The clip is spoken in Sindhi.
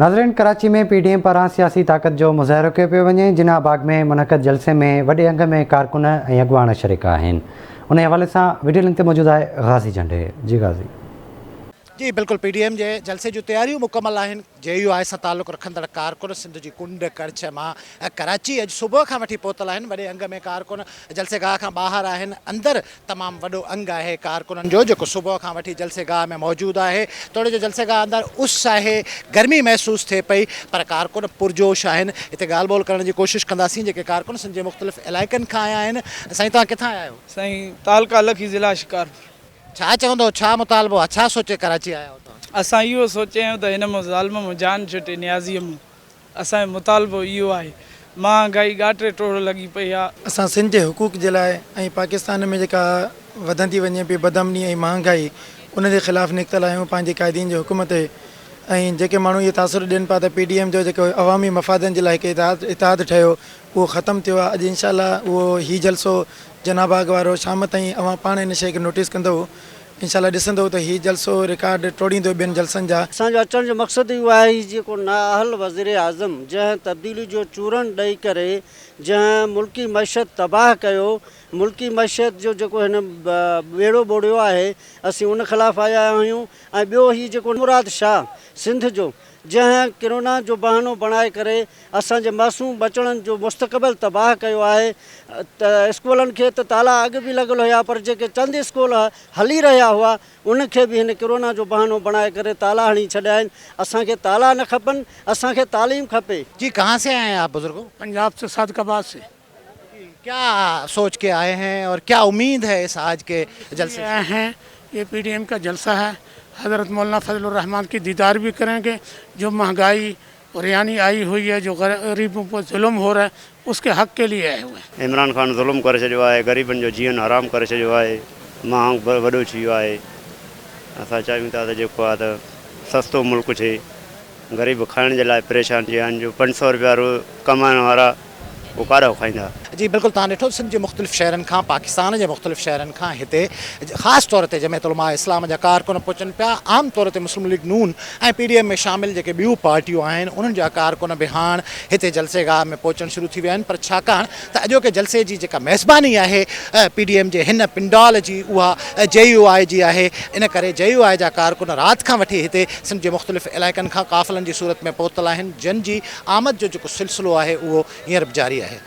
ناظرين ڪراچي ۾ پي ڊي ايم پاران سياسي طاقت جو مظاهرو ڪيو پيو وڃي، جناح باغ ۾ منعقد جلسي ۾ وڏي انگ ۾ ڪارڪن ۽ اڳواڻ شريڪ آهن. انهي حوالي سان وڊيو لنڪ تي موجود آهي غازي جنڊي جي غازي. جي بلڪل پي ڊي ايم جي جلسي جون تياريون مڪمل آهن، جي يو آء سان تعلق رکندڙ ڪارڪن سنڌ جي ڪنڊ ڪڙڇ مان ڪراچي اڄ صبح کان وٺي پهتل آهن، وڏي انگ ۾ ڪارڪن جلسي گاهه کان ٻاهر آهن، اندر تمام وڏو انگ آهي ڪارڪنن جو جيڪو صبح کان وٺي جلسي گاهه ۾ موجود آهي، توڙي جو جلسي گاهه اندر اس آهي، گرمي محسوس ٿئي پئي پر ڪارڪن پرجوش آهن، هتي ڳالهه ٻولهه ڪرڻ جي ڪوشش ڪنداسين جيڪي ڪارڪن سنڌ جي مختلف علائقن کان آيا آهن، سائين توهان ڪٿان آيا آهيو؟ سائين تعلقه لکي ضلع شڪارپور. ڇا چوندو ڇا مطالبو آهي ڇا سوچي ڪراچي آيا آهيو توهان؟ اسان اهو سوچي آيا آهيون ته هن مون ظالم مون جان ڇٽي نيازيء مون. اسان جو مطالبو اهو آهي. مهانگائي ڳاٽي ٽوڙ لڳي پئي آ. اسان سنڌ جي حقوق جي لاء ۽ پاڪستان ۾ جيڪا وڌندي وڃي پئي بدامني ۽ مهانگائي ان جي خلاف نڪتل آهيون پنهنجي قائدين جي حڪم تي ۽ جيڪي ماڻهو اهي تاثر ڏين پيا ته پي ڊي ايم جو جيڪو عوامي مفادن جي لاء هڪ اتحاد ٺهيو اهو ختم ٿيو آهي اڄ انشاء الله اهو هي جلسو جناح باغ وارو شام تائين اوهان پاڻ ان شيء کي نوٽيس ڪندؤ انشاء الله ڏسندؤ ته هي جلسو رڪارڊ ٽوڙيندو ٻين جلسن جا. اسان جو اچڻ جو مقصد اهو آهي هي جيڪو نااهل وزيراعظم جنهن تبديلي جو چورڻ ڏئي ڪري جنهن ملڪي معيشت تباهه ڪيو ملڪي معيشت جو جيڪو هن ٻيڙو ٻوڙيو آهي اسين ان خلاف آيا آهيون ۽ ٻيو هي جيڪو مراد شاهه سنڌ جو جنهن ڪرونا جو بهانو بڻائي ڪري اسان جي معصوم ٻچڙن جو مستقبل تباهه ڪيو آهي ته اسڪولن کي ته تالا اڳ به لڳل هيا پر جيڪي چند اسڪول هلي رهيا هئا ان کي به هن ڪرونا جو بهانو بڻائي ڪري تالا هڻي ڇڏيا آهن اسان کي تالا نه کپن اسان کي تعليم کپي. جي ڪهان سي آئي هين آپ بزرگو؟ پنجاب سي صادق آباد سي. ڪيا سوچ ڪي آئي هين اور ڪيا اميد هي اس آج ڪي جلسي سي؟ آئي هين يي پي ڊي ايم ڪا جلسه هي حضرت مولانا فضل الرحمان ڪي ديدار بي ڪرين گي جو مهنگائي عرياني آئي هئي هي جو غريبون پر ظلم هو رها هي اس ڪي حق ڪي ليي آئي هئي هين. عمران خان ظلم ڪري ڇڏيو آهي غريبن جو جيئن حرام ڪري ڇڏيو آهي مهانگ به وڏو ٿي ويو آهي اسان چاهيون ٿا ته جيڪو آهي ته سستو ملڪ ٿئي غريب کائڻ جي لاء پريشان ٿي ويا آهن جو 500 رپيا روز ڪمائڻ وارا اهو ڪاڏانهن کائيندا. جي بلڪل توهان ڏٺو سنڌ جي مختلف شهرن کان پاڪستان جي مختلف شهرن کان هتي خاص طور تي جمعيت علماء اسلام جا ڪارڪن پهچن پيا عام طور تي مسلم ليگ نون ۽ پي ڊي ايم ۾ شامل جيڪي ٻيون پارٽيون آهن انهن جا ڪارڪن به هاڻ هتي جلسي گاهه ۾ پهچڻ شروع ٿي ويا آهن پر ڇاڪاڻ ته اڄوڪي جلسي جي جيڪا ميزباني آهي پي ڊي ايم جي هن پنڊال جي اها جي يو آء جي آهي ان ڪري جي يو آء جا ڪارڪن رات کان وٺي هتي سنڌ جي مختلف علائقن کان قافلن جي صورت ۾ پهتل آهن جن جي آمد جو جيڪو سلسلو آهي اهو هينئر به جاري آهي.